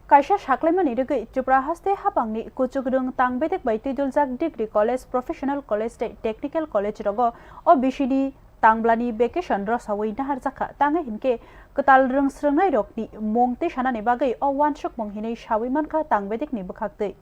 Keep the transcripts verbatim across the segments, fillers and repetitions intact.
Kaisa saklaimani rwgwi Tripura haste hapangni kuchuk rwng tang bedek bai twiduljak degree college, professional college tei technical college rogo o bisini tangblani vacation rosawi naharjakha, tangwi hinkhe kwtal rwng srwngnairokni mung twisanani bagwi o uansukmung hinwi sawi mankha tang bedekni bwkhaktwi.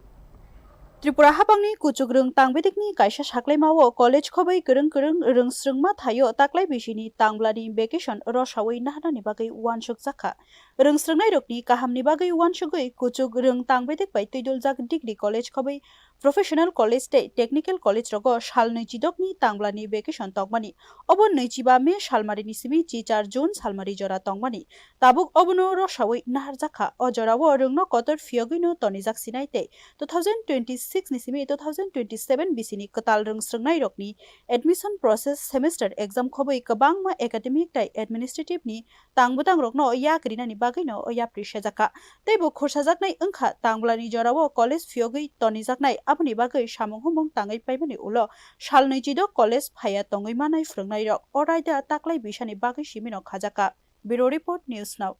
Tripura hapangni kuchuk rwng tang bedekni kaisa saklaimao college khobwi kwrwng kwrwng rwng srwngma thaio taklai bisini tangblani vacation rosawi naharnani bagwi uansukjakha. Rwng srwngnairokni kahamni bagwi uansugwi kuchuk rwng tang bedek bai twiduljak degree college khobwi professional college tei technical college rogo sal nwichidokni tangblani vacation tongmani. Obo nwichiba May salmarini simi chichar June salmari jora tongmani. Tabuk obono rosawi naharjakha. O jorao rwngno kotor phiyogwino tonijak sinai tei two thousand twenty-six ni simi two thousand twenty-seven bisini kwtal rwng srwngnairokni admission process, semester exam khobwi kwbangma academic tei administrative ni tang bwtangrokno yak rinani bagwino yapri sejakha. Teibo khursajaknai wngkha tangblani jorao college phiyogwi tonijaknai, aboni bagwi samung humung tangwi paimani ulo sal nwichidok college phaiya tongwi manai phwrwngnairok o raida taklai bisani bagwi simino khajakha. Bureau Report, News Now.